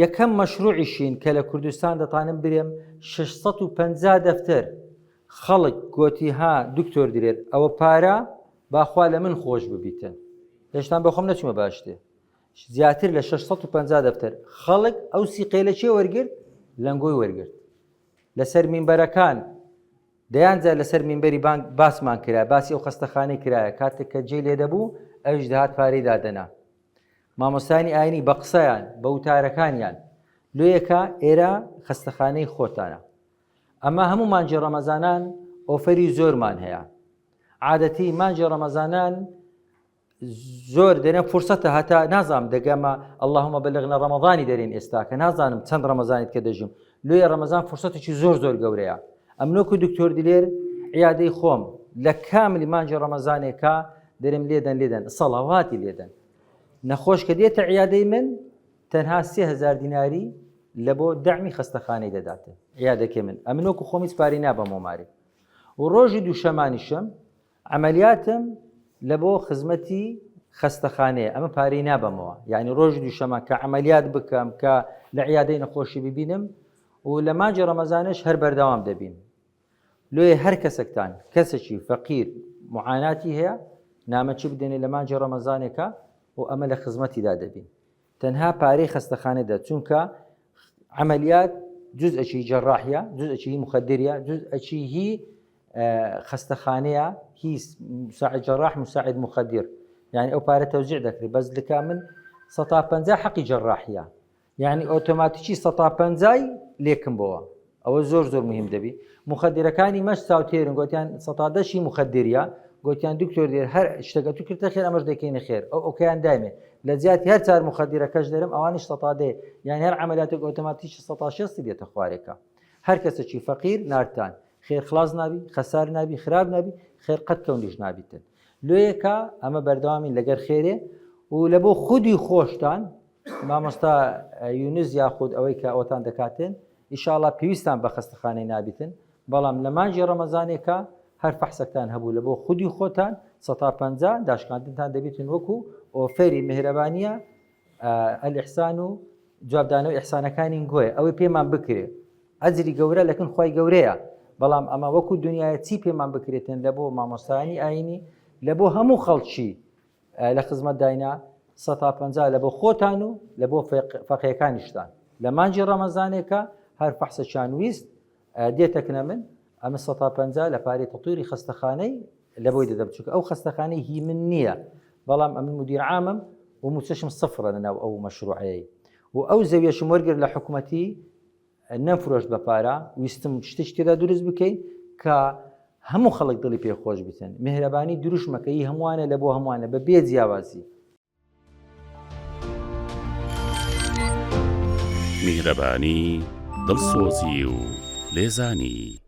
یەکەم مەشروعیشین کە لە کوردستان دەتانم برێم 650 دەفتەر خەڵک گۆتی ها دکتۆر درێر ئەوە پارە باخوا لە من خۆش ببیتن هێشتان بەخۆم نەچومە باشتێ زیاتر لە 650 دەفتەر خەڵک ئەو سیقەی لە چێ وەرگرت لەنگۆی وەرگرت لەسەر مینبەرەکان دەیان جار لەسەر مینبەری بانگ باسمان کرا باسی ئەو خەستەخانەی کرایە کاتێک کە جێی لێ دەبوو ئەویش دەهات پارەی دادەنا مامۆستایانی ئاینی بە قسەیان بە وتارەکانیان لۆیەکە ئێرە خەستەخانەی خۆتانە ئەمە هەموو مانگی ڕەمەزانان ئۆفەری زۆرمان هەیە عادەتی مانگی ڕەمەزانان زۆر دەرێن فرسەتە هەتا نازانم دەگەمە اللهم بلغنا ڕەمەضانی دەرێن ئێستا کە نازانم چەند ڕەمەزانیت کە دەژیم لۆیە ڕەمەزان فرسەتێکی زۆر زۆر گەورەیە ئەمنۆکو دکتۆر دلێر عیادەی خۆم لە کاملی مانگی ڕەمەزانێکا دەرێم لێدەن لێدەن سەڵاواتی لێدەن نەخۆش کە دێتە عیادەی من تەنها 3000 دیناری لە بۆ دەعمی خەستەخانەی دەداتن عیادەکەی من ئەمنۆکو خۆم هیچ پارەی نابەمەوە ماری و ڕۆژی دووشەمانیشم عەمەلیاتم لە بۆ خزمەتی خەستەخانەیە ئەمە پارەی نابەمەوە یعنی ڕۆژی دووشەمە کە عەمەلیات بکەم کە لە عیادەی نەخۆشی ببینم و لە مانگی ڕەمەزانش هەر بەردەوام دەبین لۆیە هەر کەسێکتان کەسێکی فەقیر معاناتی هەیە نامەچی بدەنێ لە مانگی ڕەمەزانێکە و ئەمە لە خزمەتیدا دەبین تەنها پارەی خەستەخانە دە چونکە عملیات جزئێکی جەراحیە جزئێکی هی مخدریە جزئێکی هی خەستەخانەیە هی مساعد جەراح مساعد مخدر یعنی ئەو پارە تەوزیع دەکرێت بەس لکا من 150 حەقی جەراحیە یعنی ئۆتۆماتیکی 150 لێکم بۆوە ئەوە زۆر زۆر مهم دەبی مخدرەکانی مەش چاوتێرن گۆتیان سەتا دەشی مخدریە گۆتیان دکتۆر دێر هەر شتەکە تو کردە خێر ئەمەش دەکەینە خێر ئەو ئۆکەیان دایمێ لە جیاتی هەر چار مخدرەکەش دەرم ئەوانیش سەتا دێ یان هەر عملیاتێک ئۆتۆماتیکی سەتا شێستی دێتە خوارێکە هەر کەسێکی فەقیر نارتان خێر خلاص نابی خەسار نابی خراپ نابی خێر قەت کەونیش نابیتن لۆیەکە ئەمە بەردەوامین لەگەر خێرێ و لە بۆ خودی خۆشتان مامۆستا یونس یاخود ئەوەی کە ئەوتان دەکاتن ئیشاڵا پێویستان بە خەستەخانەی نابیتن بەڵام لە مانگی ڕەمەزانێکا هەر فەحسەکتان هەبوو لە بۆ خودی خۆتان سەتا 50 داشکاندنتان دەبیتن وەکو ئۆفەری مهرەبانیە ئەلئحسان و جوابدانەوە ئیحسانەکانی گۆیە ئەوەی پێمان بکرێ ئەجری گەورە لەکن خی گەورەیە بەڵام ئەمە وەکو دنیاە چی پێمان بکرێتن لە بۆ مامۆستایانی ئاینی لە بۆ هەموو خەڵکی لە خزمەت داینا سەتا 50 لە بۆ خۆتان و لە بۆ فەقیەکانیشتان لە مانگی ڕەمەزانێکە هەر فەحسەکیان ویست دێتەکنە من ئەمە سەتا 50 لە پارەی تەتویری خەستەخانەی لە بۆی دەدەم چونکە ئەو خەستەخانەی هی من نییە بەڵام ئەمن مدیر عامم و موچەشم سفرە لەناو ئەو مەشروعەیە و ئەو زەویەشم وەرگر لە حکوومەتی نەمفرۆشت بە پارە ویستم شتێکی تێدا دروست بکەین کە هەموو خەڵک دڵی پێ خۆش بتن میهرەبانی دروشمەکە ی هەمووانە لە بۆ هەمووانە بە بێ جیاوازی. میهرەبانی، دڵسۆزی و لێزانی.